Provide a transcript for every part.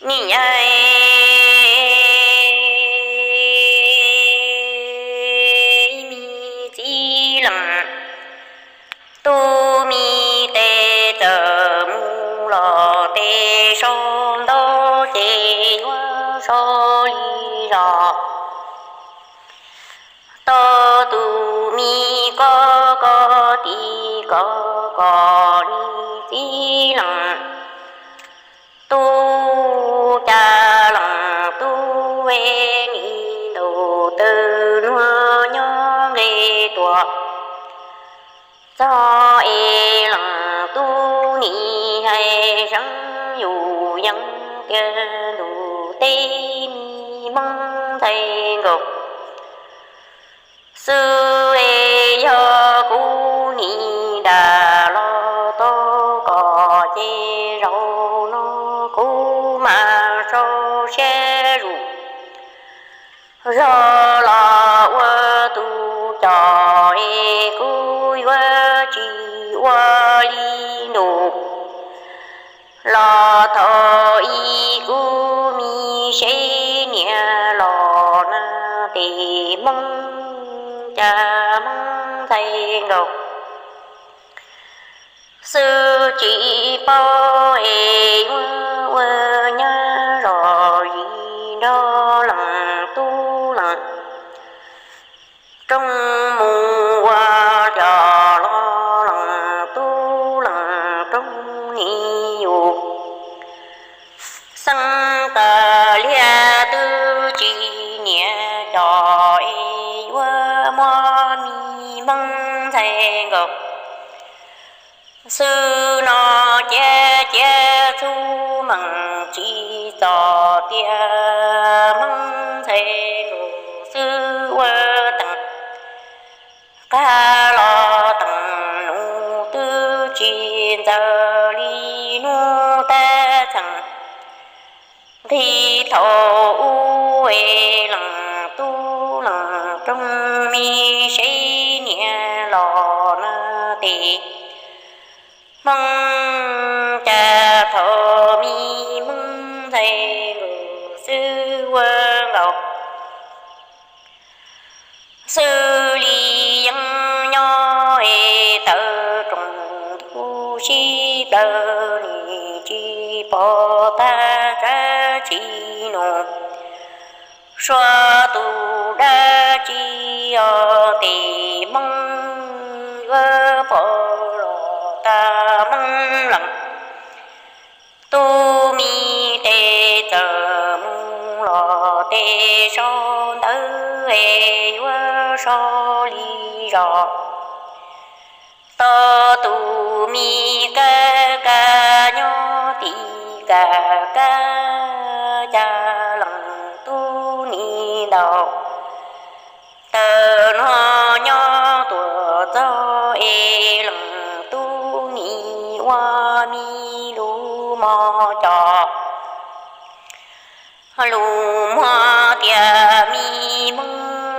Nim ncaim me txiv leej tub me tes txawm mus los tes sau ntau ces yuav sau li zos. Tau tus me koj koj tis koj koj li txiv leej tub, cas leej tub es nim ntaus taw nuag nyob nqe tuaj txog es leej tub nim hais seev yus yeej tiag ntuj teb me Hmoob ntxhais nkaus. Xwb es yog kuv nim dag los tau kom ces zaum no kuv mam sau siab zus. Zog los ua tus coj es kuv yuav tsis ua li ntus. Los thaum ub kuv me seb niam los na tes Hmoob, cas Hmoob ntxhais nkaus xwb tsis paub es yuav ua nyab zos zis nrog leej tub leej rooj mus ua cov los leej tub leej rooj nim yus xeeb tas liaj twb tsis niam coj es yuav muab me Hmoob ntxhais nkaus xwb no cia cia txhub meej tsis txog tias Hmoob ntxhais nkaus xwb ua teem qab los teem nus twb tsis ntxaws li hnub tab txheej nqhis thaum ub es leej tub leej rooj me seb niam los na tes Hmoob, cas thaum me Hmoob ntxhais nkaus xwb ua nkaus xwb li yeej nyob es tawm rooj ntuj sib plaws nim tsis pom tag tsab tsis nus. Suav tus dab tsi os tes Hmoob yuav pom los tag Hmoob leej tub me tes txawm mus los tes sau ntawv es yuav sau li zos. Tau tus me kab kab nyob tim kab kab, cas leej tub nim ntaus taw no nyob tuaj txog es leej tub nim ua me lus mos cos lus muag tias me Hmoob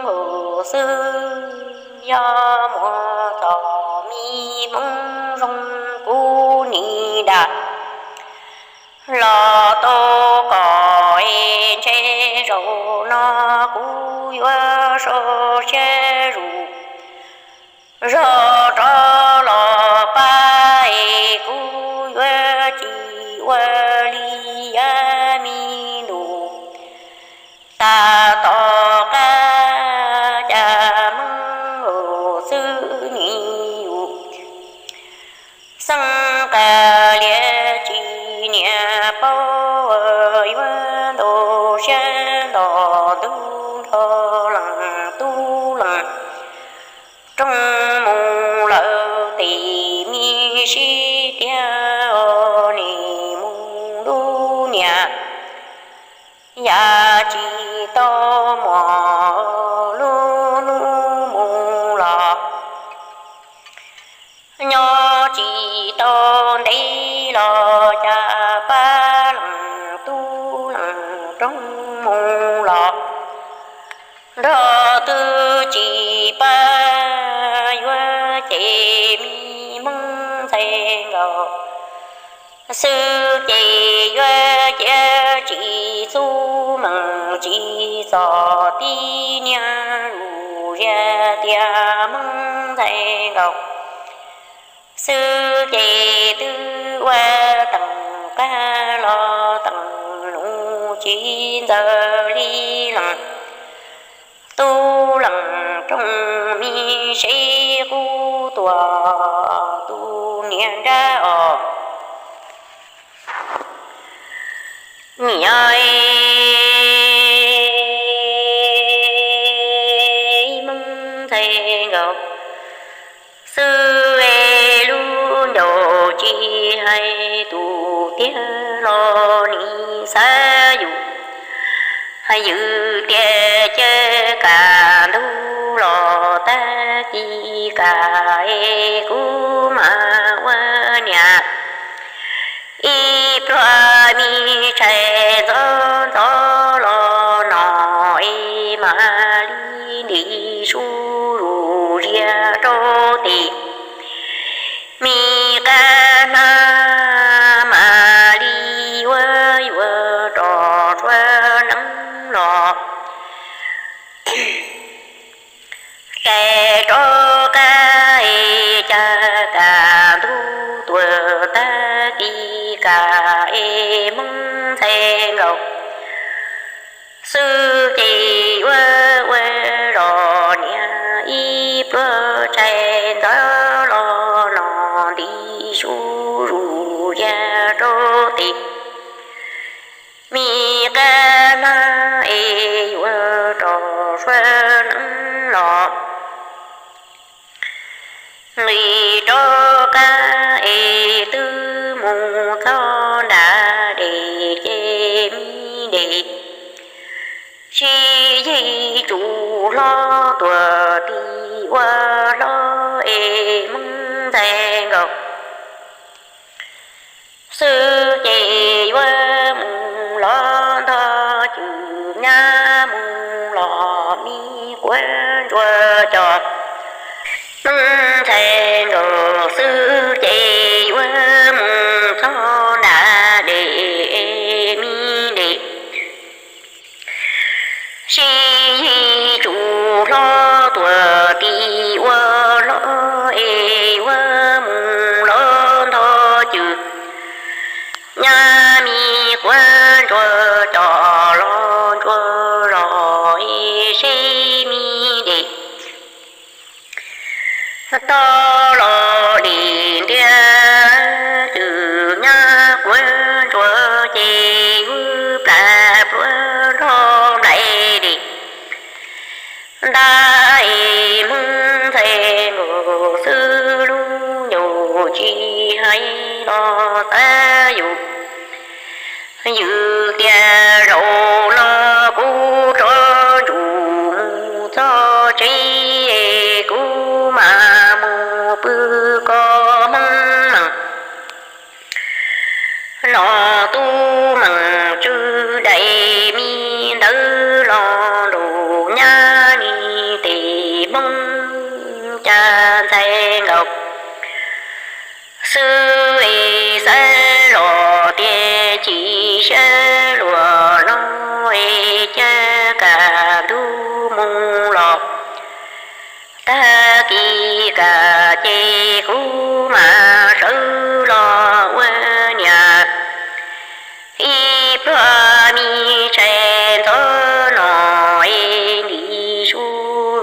nkaus xwb, yog muag txog me Hmoob zoo kuv nim dag los tau kom es ntshe zaum no kuv yuav sau siab zus. Zog rov los pab es kuv yuav tsis ua li yam me ntus. Tas tom qab cas Hmoob nkaus xwb nim yus xeeb qas liam tsis niam paub, yuav ntaus siab nto ntug nrog leej tub leej rooj mus lawm tes me sib tiag os, nim mus lub niam yam tsis tau muaj lub hnub mus los. Nyob tsis tau ntev los cas pab leej tub leej rooj mus los, nrog twb tsis pab yuav ces me Hmoob ntxhais nkaus xwb ces yuav cia tsis txuj meem tsis txom tib niag lus ziab tias Hmoob ntxhais nkaus xwb ces twb ua teem qab los teem nus tsis ntxaws li lees tub lees rooj me seb qub tuag tus niag nrab os. Niam, Hmoob ntxhais nkaus xwb, lub ncauj tsis hais tus tiag los nim xav yus. Yus tias caw kam ntug los tag kis kam es kuv mam ua niam. Ib pluag me tshais ntxov ntxov los no es mam li ntim su zus zias rau tim me qab hnab mam li ua yuav rov sua neeb los. Ces rov qab es caw kam ntug tuaj tag kis kam es Hmoob ntxhais nkaus xwb ces yuav ua zos niam. Ib pluag tshais ntxov los no ntim su zus zias rau tim me qab hnab es yuav rov sua neeb los. Nqis rov qab es twb mus txog nram dej ces me dej sib yig tsum hlob tuaj tim ua hlob es Hmoob ntxhais nkaus xwb ces yuav mus los ntog cwm nyab mus los me quav ntsuag cov Hmoob ntxhais nkaus xwb ces yuav mus txog nram dej me dej sib yig tsum hlob tuaj tim ua hlob es yuav mus los ntog cwm nyab me quav ntsuag cov los ntsuag los es seb me dej toj los dej ntiag cwm nyab quav ntsuag ces wb plam pluav nrog nplaim dej ntag es Hmoob ntxhais nkaus xwb lub ncauj tsis hais los xav yus. Yus tias zaum no kuv rov ntsum mus txog tsev es kuv mam mus pw koj Hmoob meem no tub meem tswv dais me ntawv los nraum nyab ni tes Hmoob cas ntxhais nkaus xwb es xav los tias chim siab luag no es caw kam ntug mus los tag kis kam ces kuv mam sawv los ua niam. Ib pluag me tshais ntxov no es ntim su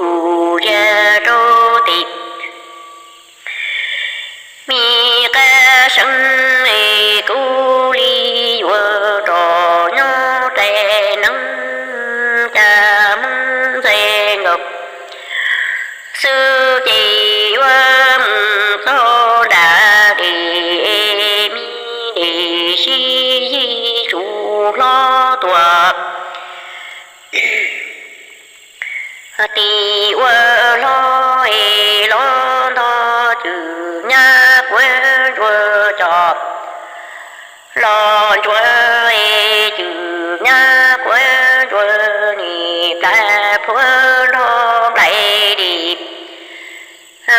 zus zias rau tim me qab seeb es kuv li yuav rov nyob rais neeb cas Hmoob ntxhais nkaus xwb ces yuav mus txog nram dej me dej sib yig tsum hlob tuaj tim ua hlob es los ntog cwm nyab quav ntsuag cov los ntsuag es cwm nyab quav ntsuag nim plam pluav nrog nplaim dej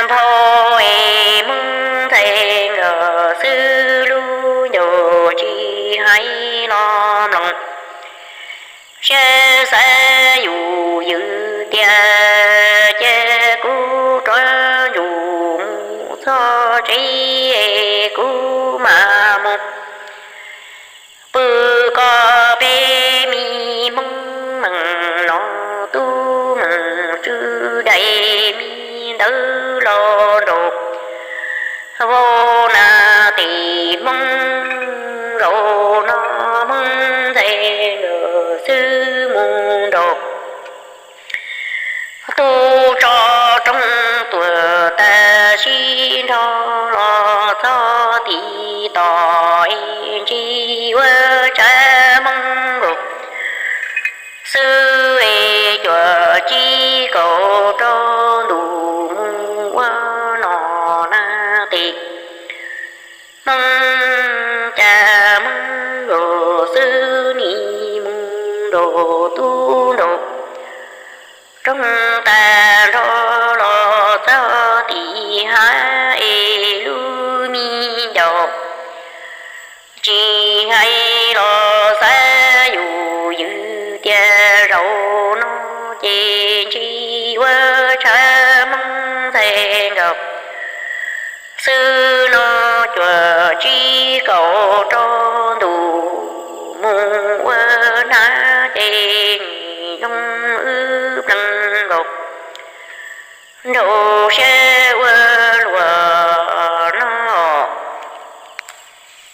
nphau es Hmoob ntxhais nkaus xwb lub ncauj tsis hais los mloog. Tsiaj xav yus ywg tiag, cia kuv rov ntsug mus txog tsev, kuv mam mus pw kom peb me Hmoob meem no, tub meem tswv dais me ntawd los nraum vau na. Tim Hmoob zaum no Hmoob ntxhais nkawd xwb mus nraum tub tso roob tuag tas, sib nrog los txog tim tod, ntsib ua tshav Hmoob nkaus xwb, cuaj tsib kaum rau ntu mus ua no na. Tim Hmoob cas Hmoob nkaus xwb, nim mus nraum tub nraum roob tas nrho los txog tim hav es lub me ncaus tsis hais los xav yus ywg tiag, zaum no ces ntsib ua tshav Hmoob ntxhais nkawd xwb no, cuaj tsib kaum rau ntu mus ua hnab ces nim zoo wb plees nkaus nraum siab